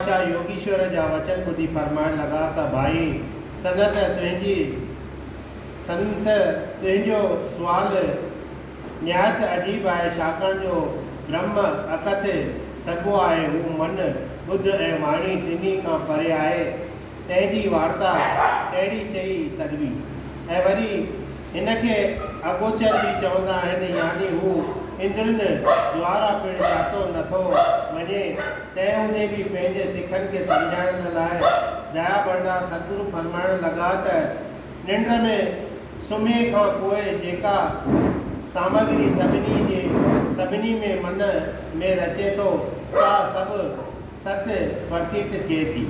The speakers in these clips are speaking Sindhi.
پاتشاهه يوگيشور جا وچن ٻڌي فرمائڻ لڳا ته ڀائي سنت تنهنجي سنت تنهنجو سوال نهايت عجيب آهي ڇاڪاڻ جو برهم اڪٿ سڏبو آهي هو من، ٻڌ ۽ واڻي ٽنهي کان پري آهي تنهن جي وارتا ڪهڙي چئي سگهبي؟ ۽ وري هن کي اگوچر به چوندا آهن يعني هو اندرين دوارا پڻ ڄاتو نه ٿو وڃي، تنهن هوندي به پنهنجي سکن کي سمجهائڻ لاء ديا ڀنڊار ستگرو فرمائڻ لڳا ته ننڊ ۾ سمهي کان پوء جيڪا سامگري سڀني جي سڀني ۾ من ۾ رچي ٿو سا سڀ ست پرتيت ٿئي ٿي.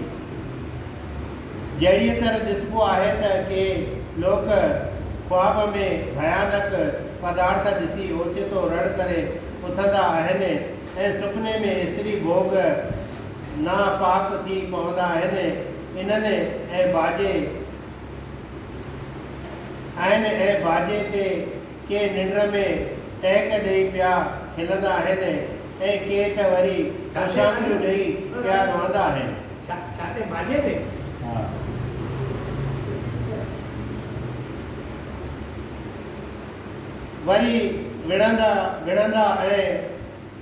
جهڙيء طرح ڏسبو آهي ته ڪي لوڪ خواب ۾ ڀيانڪ پدارٿ ڏسي اوچتو رڙ ڪري اٿندا آهن ۽ سپني ۾ استري ڀوڳ نا پاڪ ٿي پوندا آهن، انهن ۽ باجي آهن ۽ باجي تي ڪي ننڊ ۾ ٽهڪ ڏيئي پيا کلندا آهن ۽ ڪي ته وري هوشانگريون ڏيئي پيا روئندا آهن. ڇا تي باجي تي؟ ها. وري وڙهندا وڙهندا ۽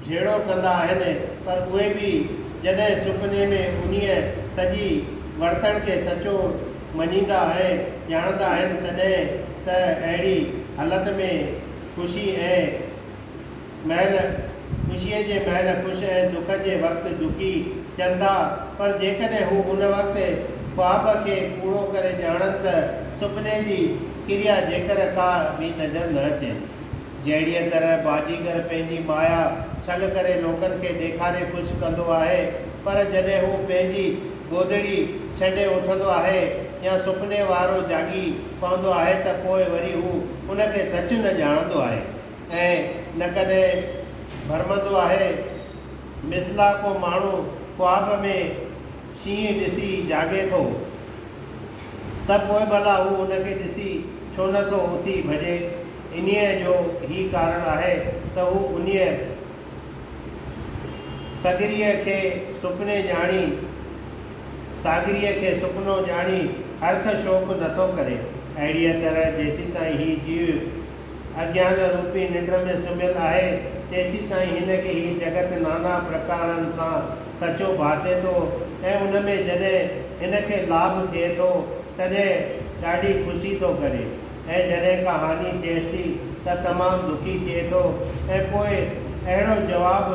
جهيڙو ڪندا آهن، پر اهي به جڏهن سپني ۾ انهيء سڄي ورتڻ کي سچو مڃيندا ۽ ڄاڻندا آهن، تڏهن ته اهڙي حالت ۾ خوشي ۽ مهل خوشيء جي مهل خوش ۽ دک جي وقت دکي ٿين ٿا، پر جيڪڏهن هو ان وقت خواب کي ڪوڙو ڪري ڄاڻن ته سپني جي ڪريا جيڪر ڪا به نظر نه اچين. جهڙيء طرح باجيگر پنهنجي مايا ڇل ڪري لوڪن کي ڏيکاري خوش ڪندو آهي، پر جڏهن هو پنهنجي گودڙي ڇنڊي اٿندو آهي يا سپني وارو جاڳي پوندو آهي ته پوء وري هو ان کي سچ نه ڄاڻندو آهي ۽ نه ڪڏهن ڀرمندو آهي. مثلا ڪو ماڻهو خواب ۾ شينهن ڏسي جاڳي ٿو. ته پوء ڀلا هو ان کي ڏسي ڇو نه ٿو اٿي ڀڄي؟ انهيء جو هي ڪارڻ آهي ته هو انهيء سگريء کي سپني ڄاڻي، ساگريء کي سپنو ڄاڻي هرک شوق نه ٿو ڪري. اهڙيء طرح جيسيتائين هي جيو اگيان روپي ننڊ ۾ سمهيل آهي، تيسيتائين هن کي هي جڳت نانا پرڪارن سان سچو ڀاسي ٿو ۽ ان ۾ جڏهن هن کي لاڀ ٿئي ٿو، تڏهن ڏاڍي خوشي ٿو ڪري ۽ جڏهن ڪا هاڃي ٿئيس ٿي ته تمام دکي ٿئي ٿو ۽ پوء اهڙو جواب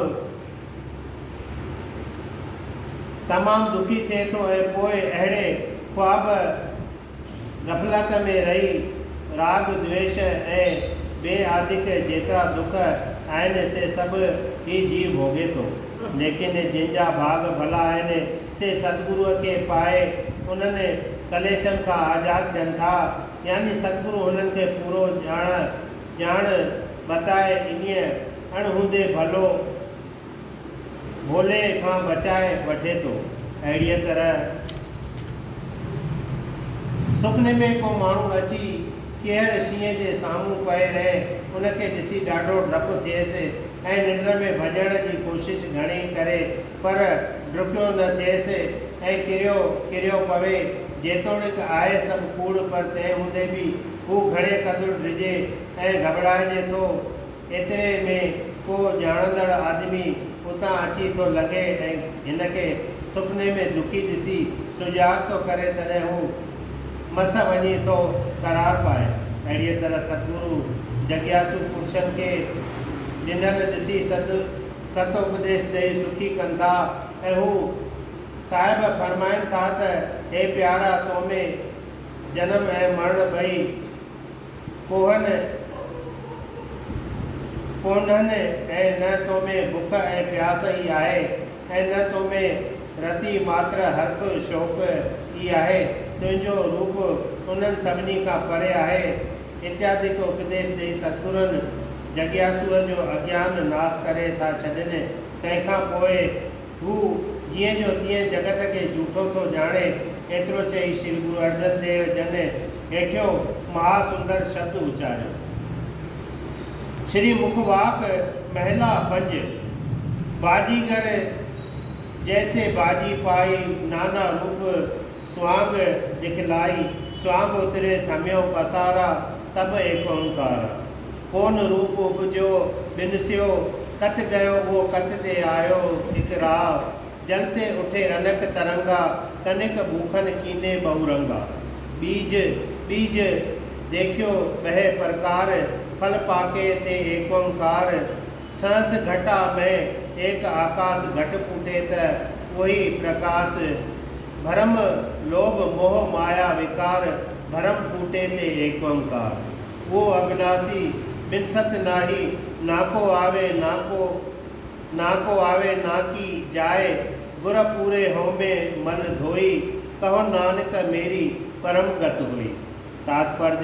تمام دکي ٿئي ٿو ۽ پوء اهڙي خواب غفلت ۾ رهي راڳ دويش ۽ ٻي آدڪ جيترا دک آهن سي سڀ هي جيو ڀوڳي ٿو. ليڪن جن جا ڀاڳ ڀلا آهن سي ستگروء کي پائي انهن ڪليشن کان آزاد ٿين ٿا. يعني ستگرو هنن کي پورو ڄاڻ ڄاڻ بتائي انهيء اڻ هوندي ڀلو ڀولي کان بچائي وٺي ٿو. اهڙيء طرح سپني ۾ ڪو ماڻهو اچي ڪيهر شينهن جي سامهون پئي ۽ ان کي ڏسي ڏاڍو ڊپ ٿئيس ۽ ننڊ ۾ ڀڄڻ جي ڪوشش گهڻي ڪري پر ڊڪيو نه ٿئيس ۽ ڪريو ڪريو پوي. جيتوڻيڪ آهي سڀ ڪوڙ پر تنهن هوندي به هو گهڻي قدر ڊڄي ۽ گهٻرائجي ٿو. ايتري ۾ ڪو ڄاڻندڙ آدمي اتان اچي ٿو لنگهي ۽ هن کي سپني ۾ دکي ڏسي سجاڳ ٿو ڪري تڏهن هو مس وڃي ٿو قرار پائي. اهڙيء طرح ستگرو جگياسو پرشن کي ڏنل ڏسي ست ست اپديش ڏئي سکي ڪن ٿا ۽ هو صاحب فرمائن ٿا ته هي پيارا تو ۾ جنم ۽ مرڻ ٻئي ڪوهن ڪونهن ۽ نه تو ۾ بک ۽ پياس ئي آهي ۽ نه تو ۾ رتي ماتر هرک شوق ئي آهي، تنهنجو روپ انهن سڀني کان پري آهي. اتيادڪ اپديش ڏيئي ستگرن جگياسوء جو اگيان ناس ڪري ٿا ڇڏين، تنهن کان پوء هو جيئن جو تيئن جڳت کي جهوٺو ٿو ڄاڻي، ايترو چئي شري گرو ارجن ديو جن هيٺيون مها سندر شبد اچاريو. شري مک واڪ محلا پنج، باجيگر جيسي باجي پائي، نانا روپ سوانگ دکلائي، سوانگ اتري ٿميو پسارا، تب ايڪ اونڪارا. ڪون روپ اپجيو بنسيو، ڪت گيو اهو ڪت تي آيو هڪ راء. جل تي اٺي انڪ ترنگا، ڪنڪ ڀوکن ڪيني بهو رنگا. ٻيج ٻيج ديکيو بهه پرڪار، ڦل پاڪي تي ايڪ اونڪار. سهس گهٽا ۾ ايڪ آڪاس گهٽ ڦوٽي ته اهوئي پرڪاس. ڀرم لوڀ موهه مايا وڪار، ڀرم ڦوٽي تي ايڪ اونڪار. اهو اڀناسي بن ست ناهي، ناڪو آوي ناڪو ناڪو آوي ناڪي جائي، گر پوري هومي مل ڌوئي، ڪهو نانڪ ميري پرم گت هوئي. تاتپرج،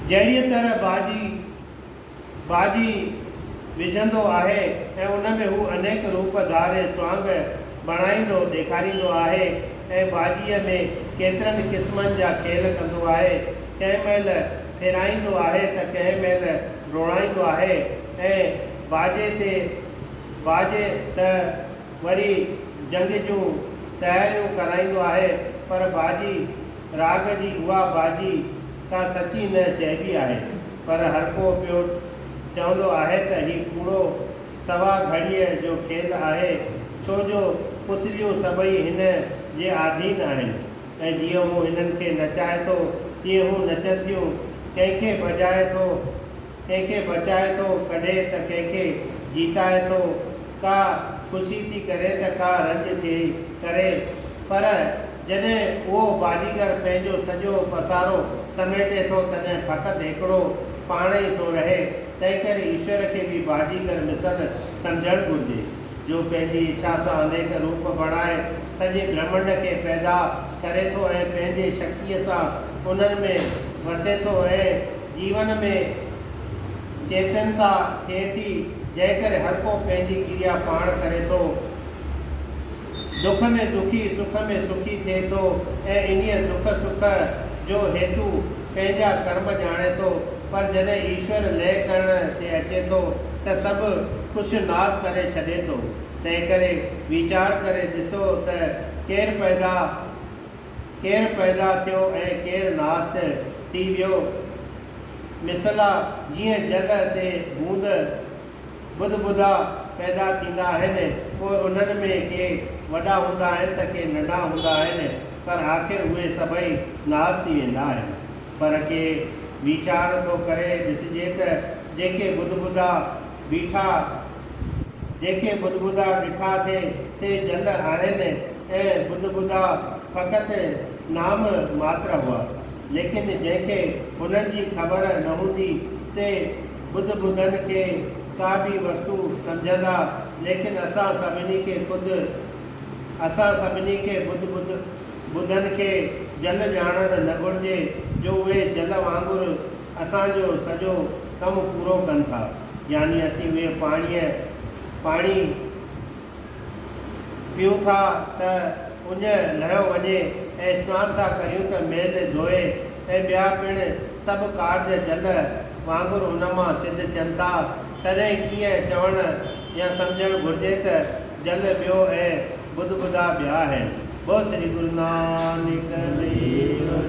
جهڙيء طرح باجي باجي وجهندو آهي ۽ ان ۾ هو انيڪ روپ ڌاري سوانگ بڻائيندو ڏيکاريندو آهي ۽ باجيء ۾ ڪيترن قسمن جا کيل ڪندو آهي، ڪنهن مهل ڦيرائيندو آهي ته ڪنهن مهل ڊوڙائيندو آهي ۽ باجي تي باجي ته وري جنگ جون تياريون ڪرائيندو آهي پر باجي راڳ جي اها باجي ڪا سچي نه چئبي آهي پر هرڪو پيو چوندو آهي ته هي ڪوڙو سوا گهڙيء جو کيل آهي ڇو جو پتليون سڀئي هن جي آڌين آهن ۽ جيئن هو هنن کي نچائي ٿو تيئن هو نچن ٿيون ڪنهن کي ڀڄائي ٿو ڪنهن کي بچائي ٿو ڪڍي ته ڪنهن کي جيتائي ٿو. ڪا خوشي ٿي ڪري ته ڪا رنج ٿي ڪري. پر جڏهن اهو باجيگر پنهنجو سڄو پسارو سميٽي ٿو تڏهن فقط هڪڙو پاڻ ئي ٿو رهي. تنهنڪري ايشور کي به باجيگر مثل سمجهڻ گهرجي، جو پنهنجي اڇا سان انيڪ روپ بڻائي سڄي برهمنڊ کي پيدا ڪري ٿو ۽ پنهنجي شڪتيء سان انهن ۾ وسي ٿو ۽ جيون ۾ چيتنتا ٿئي ٿي، جنهن ڪري هر ڪو پنهنجي ڪريا پاڻ ڪري ٿو. دک ۾ دکي، سک ۾ سکي ٿئي ٿو ۽ انهيء دک سک جو هيتو پنهنجا ڪرم ڄاڻي ٿو. پر جڏهن ايشور لئه ڪرڻ تي اچي ٿو ته سڀ ڪجهه ناس ڪري ڇڏي ٿو. تنهنڪري ويچار ڪري ڏسو ته ڪير پيدا ڪير پيدا ٿيو ۽ ڪير ناس ٿي ويو. مثلا جيئن جل تي بوند بدبدا پيدا ٿيندا آهن، پوء انهن ۾ ڪي وڏا هوندا آهن ته ڪي ننڍا هوندا آهن، پر آخر اهي سڀئي ناس ٿي ويندا آهن. پر ڪي ويچار ٿو ڪري ڏسجي ته جيڪي بدبدا بيٺا، جيڪي بدبدا ڏٺا ٿي، سي جل آهن ۽ بدبدا فقط نام ماتر هئا. ليڪن جنهن کي هنن جي خبر نه هوندي، سي بدبدن کي ڪا به وستو سمجهندا، ليڪن اسان سڀني کي خود اسان سڀني کي بدبدن کي جل ڄاڻڻ نه گهرجي، جو اهي جل وانگر اسان جو سڄو ڪم پورو ڪن ٿا. يعني اسين اهي پاڻيء پاڻي پيون ٿا ته اڃ لهيو وڃي ۽ اسنان ٿا ڪريون ته ميل ڌوئي ۽ ٻيا پڻ سڀ ڪارج جل وانگر ان مان سڌ ٿين ٿا، تڏهن ڪيئن چوڻ يا سمجهڻ گهرجي ته جل ٻيو ۽ بدبدا ٻيا آهن. بول سري گرو نانڪ ديو.